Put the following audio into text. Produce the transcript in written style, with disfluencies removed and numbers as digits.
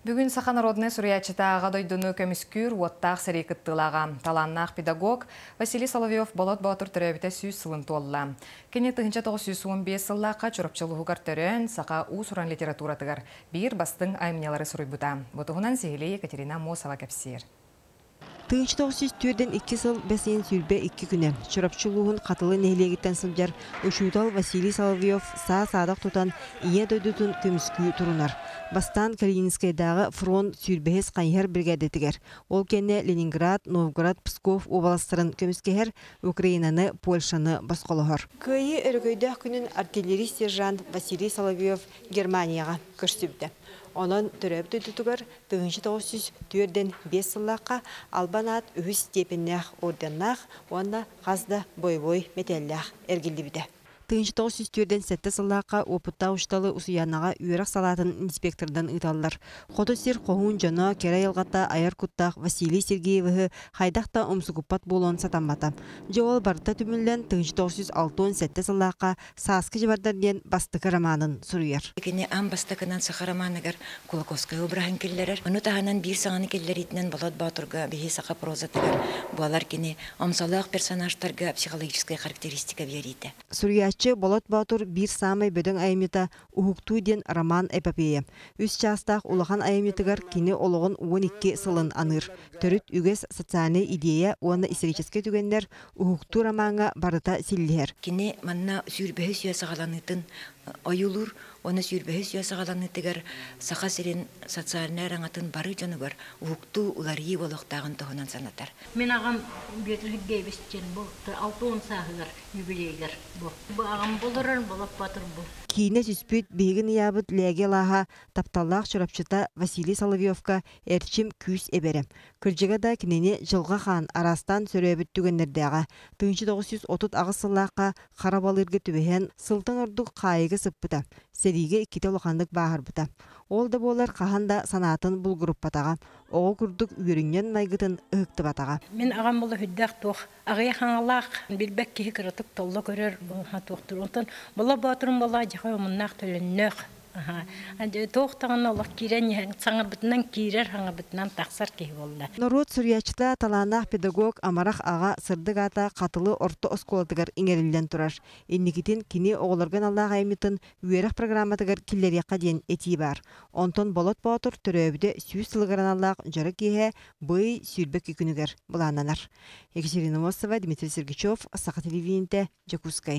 Бүгүн саха народнай суруйааччыта Аҕа дойдуну көмүскүүр уоттаах сэрии кыттыылааҕа, талааннаах педагог Василий Соловьев-Болот Боотур төрөөбүтэ 100 сылын туолла. Кини 1915 сыллаахха Чурапчы улууһугар төрөөн, саха уус-уран литературатыгар биир бастыҥ айымньылары суруйбута. Бу туһунан сиһилии Екатерина Аммосова кэпсиир. 1942 сыл бэс ыйын 22 күнэ Чурапчы улууһун Хатылы нэһилиэгиттэн сылдьар учуутал Василий Соловьев саа-саадах тутан Ийэ дойдутун көмүскүү турунар. Бастаан Калининскайдааҕы фронт сүүрбэһис хайыһар бригадатыгар, ол кэннэ Ленинград, Новгород, Псков уобаластарын көмүскэһэр, Украинаны, Польшаны босхолоһор. Кыайыы өрөгөйдөөх күнүн артиллерист сержант Василий Соловьев Германияҕа көрсүбүтэ. Онон төрөөбүт дойдутугар 1945 сыллаахха Албан аат үһүс степеннээх орденнаах уонна хас да бойобуой мэтээллээх эргиллибитэ. 1947 сыллаахха уопуттаах учууталы Усуйаанаҕа үөрэх салаатын инспекторынан ыыталлар. Хоту сир хоһуун дьоно, кэрэ айылҕата айар куттаах Василий Сергеевиһы хайдах да умсугуппат буолуон сатаммата. Дьэ ол барыта түмүллэн 1967 сыллаахха Сааскы дьыбардар диэн бастакы романын суруйар. Кини аан бастакынан саха романыгар Кулаковскай обраһын киллэрэр. Ону таһынан биир саҥаны киллэриитинэн Болот Боотурга биһи саха прозатыгар буолар кини омсолоох персонажтарга психологическай характеристика биэриитэ. Суруйааччы Болот Боотур биир саамай бөдөҥ айымньыта Уһуктуу диэн роман-эпопея. Үс чаастаах улахан айымньытыгар кини олоҕун 12 сылын аныыр. Төрүт үгэс, социальнай идея уонна историческай түгэннэр Уһуктуу ромаҥҥа барыта силлиһэр. Кини манна сүүрбэһис үйэ саҕаланыытын ойуулуур уонна сүүрбэһис үйэ саҕаланыытыгар Саха сирин социальнай араҥатын бары дьонугар уһуктуу уларыйыы буолуохтааҕын туһунан санатар. Мин аҕам Бүөтүр Сергеевич диэн бу 60 сааһыгар юбилейыгар бу. Бу аҕам болорор, болоппотур бу. Киинэ түспүт биһигин ыйаабыт Лээги алааһа тапталлаах Чурапчыта Василий Соловьевка эрчим күүс эбэрэ. Кырдьыга да, кинини Дьылҕа Хаан араастаан сөрөөбүт түгэннэрдээҕэ. 1938 сыллаахха хара балыырга түбэһэн, сылтан ордук хаайыыга сыппыта, сэриигэ иккитэ улаханнык бааһырбыта. Ол да буоллар хаһан да санаатын булгуруппатаҕа, оҕо курдук үөрүнньэн майгытын ыһыктыбатаҕа. Мин аҕам була сүрдээх туох аҕыйах аҥалаах билбэт киһи кыратык толло көрөр туохтур. Онтон Боло Боотурум буоллаҕа дьахай омуннаах төлөннөөх Туох даҕаны олох киирэн иһэн саҥарбытынан киирэр, саҥарбытынан тахсар киһи буолла. Норуот суруйааччыта, талааннаах педагог амарах аҕа сырдык аата Хатылы орто оскуолатыгар иҥэриллэн турар. Инникитин кини оҕолорго аналлаах айымньытын үөрэх программатыгар киллэриэххэ диэн этии баар. Онтон Болот Боотур төрөөбүтэ 100 сылыгар аналлаах дьоро киэһэ бый 22 күнүгэр былааннанар. Екатерина Мосова, Дмитрий Сергучев, Саха телевидениетэ, Дьокуускай.